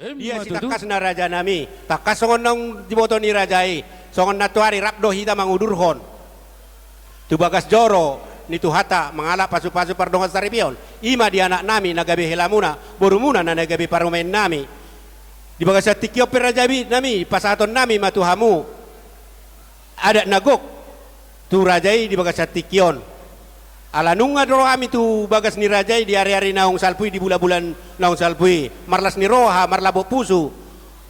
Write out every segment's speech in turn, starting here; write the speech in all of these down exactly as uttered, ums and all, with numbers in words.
Dia sitangkasna rajanami, tangkas songon naung diboto ni raja i, songon nantoari rap do hita mangudurhon tu bagas joro ni Tuhanta mangalap pasupasu pardongansaripeon. I ma di anaknami na gabe helamuna, borumuna na gabe parumaennami. Di bagasan tingki on pe rajanami, pasahatonnami ma tu hamu adat na gok tu raja i di bagasan tingki on. Ala nunga do rohami tu bagas ni raja i di ariari naung salpu i, di bulabula naung salpu i. Marlas ni roha, marlapok pusu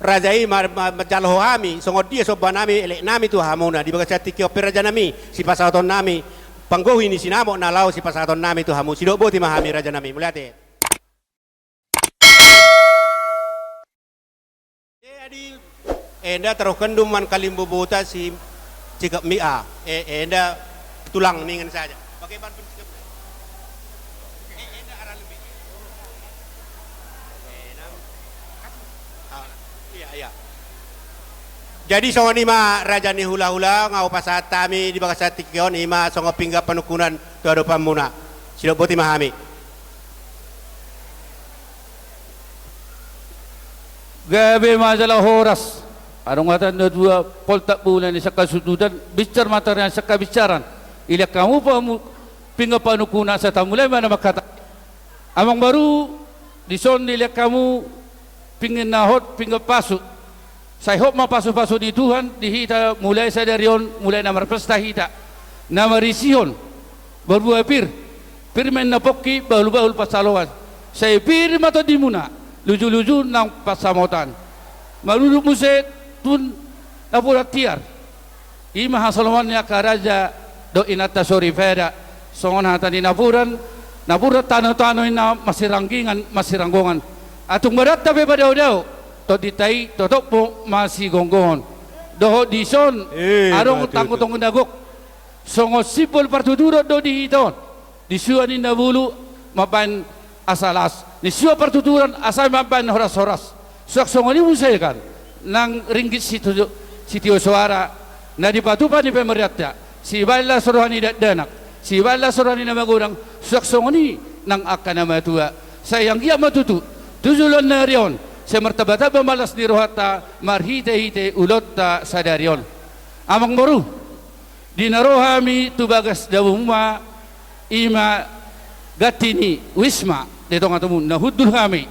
raja i, mar-, ma-, manjalo ho hami songon dia sombanami eleknami tu hamuna. Di bagasan tingki on pe rajanami, sipasahatonnami panggohi ni sinamot na laho sipasahatonnami tu hamu. Sidok boti ma hami rajanami. Mauliate. Jadi, enda taruhkan dumman kalimbobota si sikap mi a. Eh, enda tulang ningan saja. Bagaimana pun sikap. Eh, enda arah lebih. Eh, nam-, ah, iya, iya. Jadi, songon i ma raja ni hulahula, nga hupasahat hami di bagasan tingki on, i ma songon pinggan panungkunan tu adopanmuna. Sidok boti ma hami. Gabe ma jala horas. Adong hata na dua, poltak bola ni sangka sundutan, binsar ma tarian sangka binsaran. Dilehon hamu pinggan panungkunan, sai tamulai ma na manghatai. Amang boru, dison dilehon hamu pinggan na hot, pinggan pasu. Sai hot ma pasupasu ni Tuhan di hita, mulai sadari on, mulai na marpesta hita, na marisihon buabua pir, pir ma inna pongki, bahulbahul pansalongan. Sai pir ma tondimuna, lujuluju nang pansamotan. Marudut muse tu napuran tiar. I ma hasoloman ni angka raja dohot inanta soripada. Songon hata ni napuran, napuran tanotano inna masiranggingan, masiranggongan. Atung badanta pe padaodao, tondinta i totop do masigomgoman. Dohot dison, eh, adong tanggo tonggi na gok. Songon simbol partuturan do di hita on. Di sua ni na bulu mambahen asa las, di sua partuturan asa mambahen horashoras. Suang songon i muse kan, nang ringgit sitio, sitio soara na dipatupa ni pamarenta, sibahen las roha ni dakdanak, sibahen las roha ni na magodang, suang songon i nang angka na matua. Sai anggiat ma tutu tu joloan ni ari on, sai martambatamba ma las ni rohanta marhitehite ulaonta sadari on. Amang boru, di na ro hami tu bagas dabu muna, i ma ganti ni Wisma di tongatongamu, na hundul hami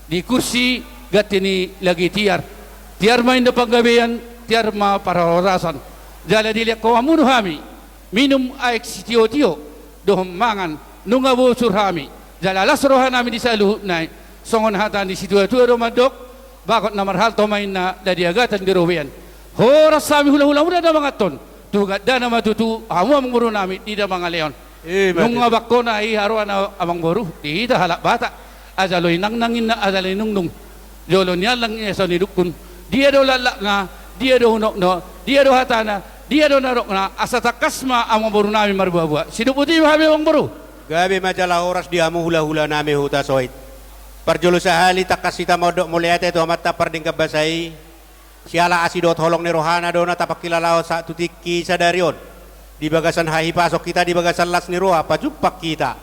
di kursi ganti ni lage tiar. Tiar ma inna panggabean, tiar ma parhorasan. Jala dilehon hamu do hami minum aek sitiotio dohot mangan, nunga bosur hami jala las rohanami di saluhutna i. Songon hata ni situatua do mandok, bagot na marhalto ma inna na di agatan di robean. Horas hami hulahulamuna Damangathon, tu gandana ma tutu hamu amangborunami di Damangaleon. Eh, nunga bangkona i haroan, amang boru, di hita halak Batak. Ajalo inangnang inna, ajalo inungnung, jolo niallang i asa nidungkun. Dia do laklakna, dia do unokna, dia do hatana, dia do nadokna, asa tangkas ma amangborunami marboaboa. Sidok boti ma hami amang boru. Gabe ma jala horas di hamu hulahulanami Hutasoit. Parjolo sahali tangkas hita mandok mauliate tu Amanta Pardenggan Basa i. Siala asi dohot holong ni rohana do na tapangkilalahon sahat tu tingki sadari on. Di bagasan hahipason hita, di bagasan las ni roha pajumpang hita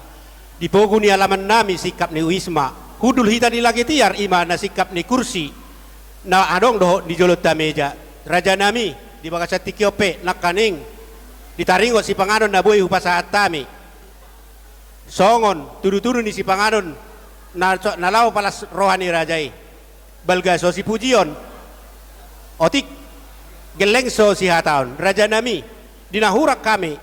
di pogu ni alamannami singkap ni Wisma. Hundul hita di lage tiar, i ma na singkap ni kursi na adong dohot di jolonta meja. Rajanami, di bagasan tingki on pe nangkaning ditaringot sipanganon na boi hupasahat hami. Songon tudutudu ni sipanganon na, na laho palas roha ni raja i. Balga so sipujion, otik gelleng so sihataon. Rajanami, di na hurang hami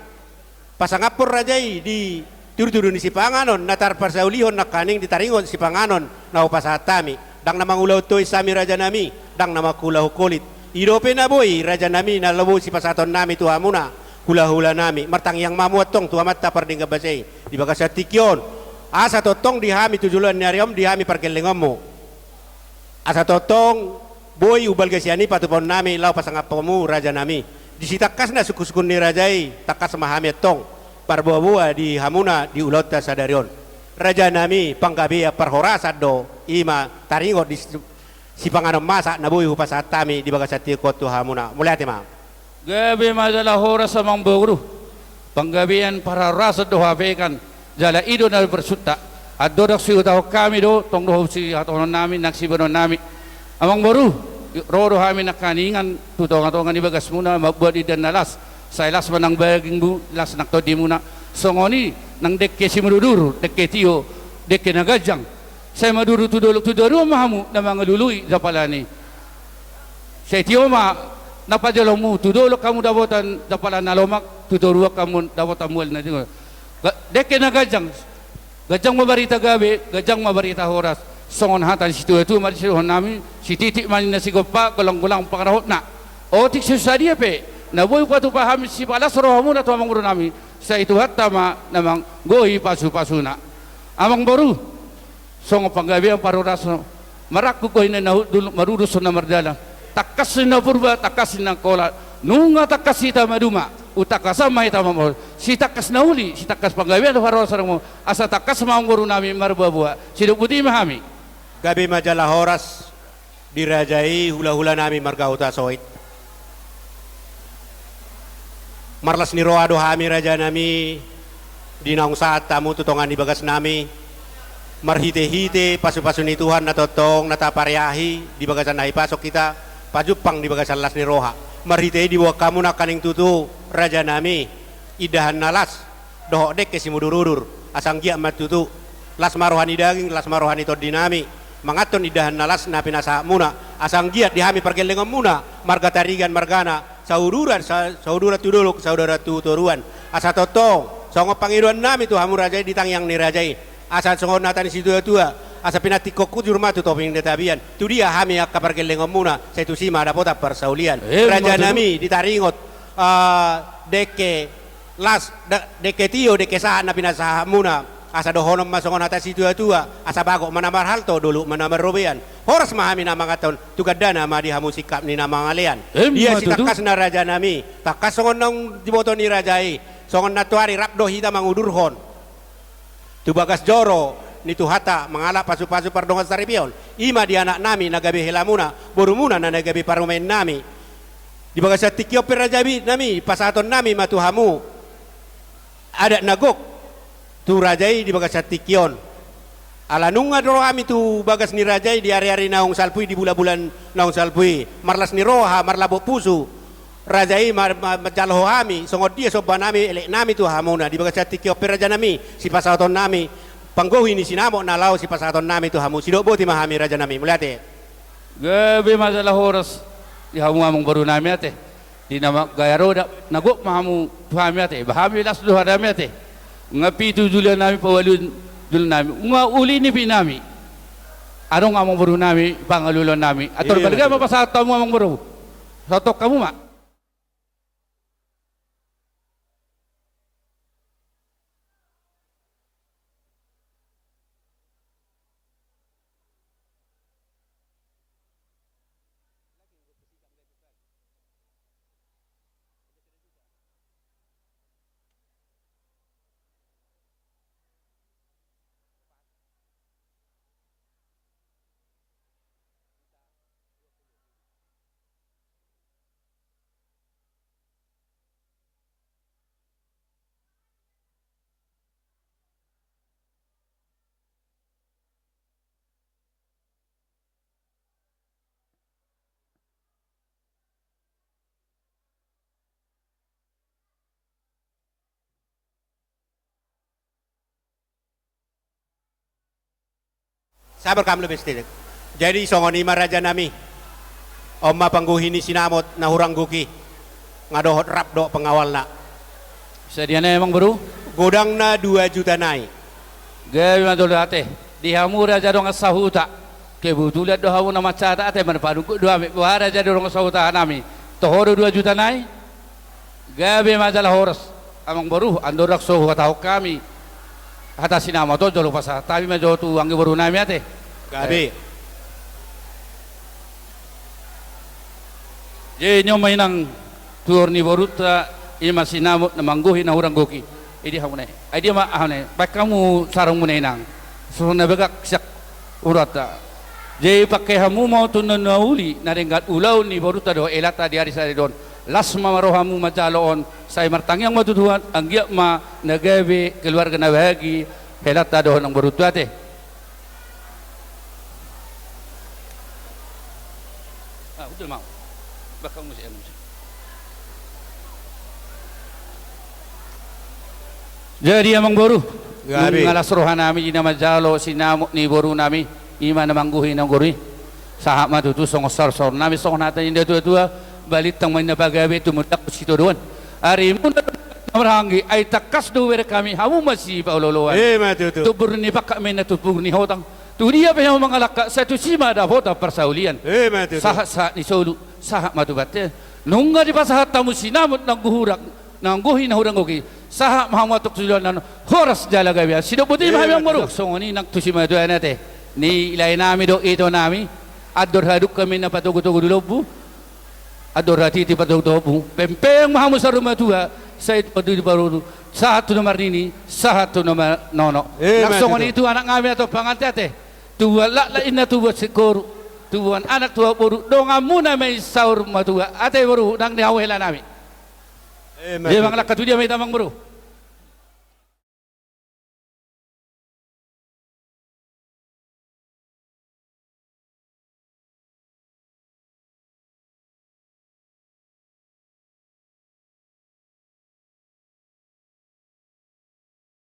pasangaphon raja i di tudutudu ni sipanganon na tarpasaulihon nangkaning ditaringot sipanganon na hupasahat hami. Ndang na mangulahon tois hami rajanami, ndang na mangulahon holit. I dope na boi rajanami na laho boi sipasahatonnami tu hamuna hulahulanami. Martangiang ma hamu antong tu Amanta Pardenggan Basa i di bagasan tingki on, asa tongtong di hami tu joloan ni ari on di hami pargellengonmu. Asa tongtong boi umbalga sian i patupaonnami laho pasangaphonmu rajanami. Di sitangkasna sungkunsungkun ni raja i, tangkas ma hami antong parboaboa di hamuna di ulaonta sadari on. Rajanami, panggabean parhorasan do, i ma taringot di sipanganon masak na boi hupasahat hami di bagasan tingki on tu hamuna. Mauliate ma. Gabe ma jala horas amang boru. Panggabean parhorasan do hape kan, jala i do na bersunta. Andorang siulahon hami do, tong do sihatahononnami nang sibahenonnami. Amangboru, ro do hami nangkaningan tu tongatonga ni bagasmuna mambuat indahan na las, sai las ma nang bagingmu, las nang tondimuna. Songon i nang dengke simudurudur, dengke tio, dengke na ganjang, sai maduru tu dolok tu toruan ma hamu na mangalului jampalan i. Sai tio ma na pajalomu, tu dolok hamu dapotan jampalan na lomak, tu toruan hamu dapotan mual na tinggal. Ga-, dengke na ganjang, ganjang ma barita gabe, ganjang ma barita horas. Songon hata ni situatua ma disuhonnami, sititik ma ninna sigompa, golanggolang pangarahutna. Otik so sadia pe na boi patupa hami, sipalas rohamuna tu amangborunami, sai Tuhanta ma na manggohi pasupasuna. Amangboru, songon panggabean parhorasan, marangkup gohi na hundul, marurus na mardalan. Tangkas ninna purba, tangkas ninna holan. Nunga tangkas hita maduma, umtangkasan ma hita mambahen. Sitangkas na uli, sitangkas panggabean parhorasan, asa tangkas ma amangborunami marboaboa. Sidok boti ma hami. Gabe ma jala horas di raja i, hulahulanami marga Hutasoit. Marlas ni roha do hami, rajanami, di naung sahat hamu tu tonga ni bagasnami, marhitehite pasupasu ni Tuhan na tongtong na tapareahi di bagasan na hipasok hita, pajumpang di bagasan las ni roha. Marhite i diboan hamu nangkaning tutu, rajanami, indahan na las dohot dengke simudurudur, asa anggiat ma tutu las ma roha ni daging, las ma roha ni tondinami manganhon indahan na las na pinasahatmuna, asa anggiat di hami pargellengonmuna, marga Tarigan margana, sauduran, sa-, sauduran tu dolok, sauduran tu toruan. Asa tongtong songon pangidoannami tu hamu raja i, di tangiang ni raja i, asa songon hata ni situatua, asa pinantikhon hujur ma tu topi ni tapian. Tu dia hami angka pargellengonmuna, sai tusi ma dapotan parsaulian. Emma tutu. Rajanami, ditaringot, ah, dengke las, da-, dengke tio, dengke sahat na pinasahatmuna, asa dohonon ma songon hata situatua, asa bagot ma na marhalto, dolok ma na marrobean. Horas ma hami na manganhon, tu gandana ma di hamu singkap ni na mangalean. Emma tutu. Ia sitangkasna, rajanami, tangkas songon naung diboto ni raja i, songon nantoari rap do hita mangudurhon tu bagas joro ni Tuhanta, mangalap pasupasu pardongansaripeon. I ma di anaknami na gabe helamuna, borumuna na, na gabe parumaennami. Di bagasan tingki on pe, rajanami, pasahatonnami ma tu hamu adat na gok tu raja i di bagasan tingki on. Ala nunga ro hami tu bagas ni raja i di ariari naung salpu i, di bulanbulan naung salpu i, marlas ni roha, marlapok pusu raja i, ma-, ma-, manjalo hami songon dia sombanami, eleknami tu hamuna. Di bagasan tingki on pe, rajanami, sipasahatonnami panggohi ni sinamot na laho sipasahatonnami tu hamu. Sidok boti ma hami, rajanami. Mauliate. Gabe ma jala horas di hamu amangborunami, ate. Di na ma-, gaya roda na gok ma hamu tu hami, ate. Ba hami las do rohanami, ate. Nunga pitu joloannami, paualuhon joloannami. Nunga uli nipinnami. Adong amangborunami, pangalualuannami. Ator, iya, balga ma, betul, pasahat hamu, amangboru. Sahat hamu ma. Sabar hamu, lebih sedikit. Jadi songon i ma, rajanami, on ma panggohi ni sinamot na hurang gok i, nga dohot rap dohot pengawalna. Sadia nai, amangboru? Godangna dua juta nai. Gabe ma jolo, ate. Di hamu raja dongan sahuta, kebetulan do hamu na mansai, ate, marpanungkun do hami. Boha, raja dongan sahutanami, toho do dua juta nai? Gabe ma jala horas, amangboru. Andorang so huhatahon hami hata sinamot on, jolo pasahat hami ma jo tu anggi borunami, ate. Gabe. Eh. Jadi on ma, inang, tuhor ni borunta, i ma sinamot na manggohi na hurang gok i. Idia hamu nai. Idia ma, aha nai. Baen hamu sarungmuna, inang. Suhut na bagak siak uranta. Jadi pangke hamu ma on tu na uli, na denggan ulaon ni borunta dohot helanta di ari sadari on. Las ma rohamu manjalo on, sai martangiang ma tu Tuhan, anggiat ma na gabe keluarga na bahagia helanta dohot nang borunta, ate. Ah, udah mau. Bakal musik, anu musik. Jadi, amangboru, gabe, nunga las rohanami di na manjalo sinamot ni borunami, i ma na manggohi nagori. Sahat ma tutu songon saursaurnami, songon hata ni natuatua, balintang ma inna pagabe, tumundalhon sitadoan. Arimuna na marhahaanggi, ai tangkas do hubereng hami hamu masipaolooloan. Emma tutu. Tumbur ni pangkat ma inna tumbur ni hotang. Tu dia pe hamu mangalangka, sai tusi ma dapotan parsaulian. Emma tutu. Sahatsahat ni solu, sahat ma tu bontean. Nunga dipasahat hamu sinamot na manggohi, na manggohi na hurang gogo i. Sahat ma hamu antong tu joloan na horas jala gabe. Sidok boti ma hami, emma tutu, amangboru. Songon i nang tu simatua nami ate. Nilaenami dohot itonami. Andor hadungka ma inna patogutogu di lombu. Andor hatiti patogutogu. Pengpeng ma hamu saur matua. Sai tu parboru, sahat tu na marnini, sahat tu na marnono. Emma tutu. Nang songon i tu anaknami antong pangantin ate. Tubuan laklak inna tubuan singkoru. Tubuan anak tubuan boru. Donganmuna ma i saur matua. Ate boru, nang di hamu helanami. Emma tutu. Mangalangka tu dia ma hita, amangboru?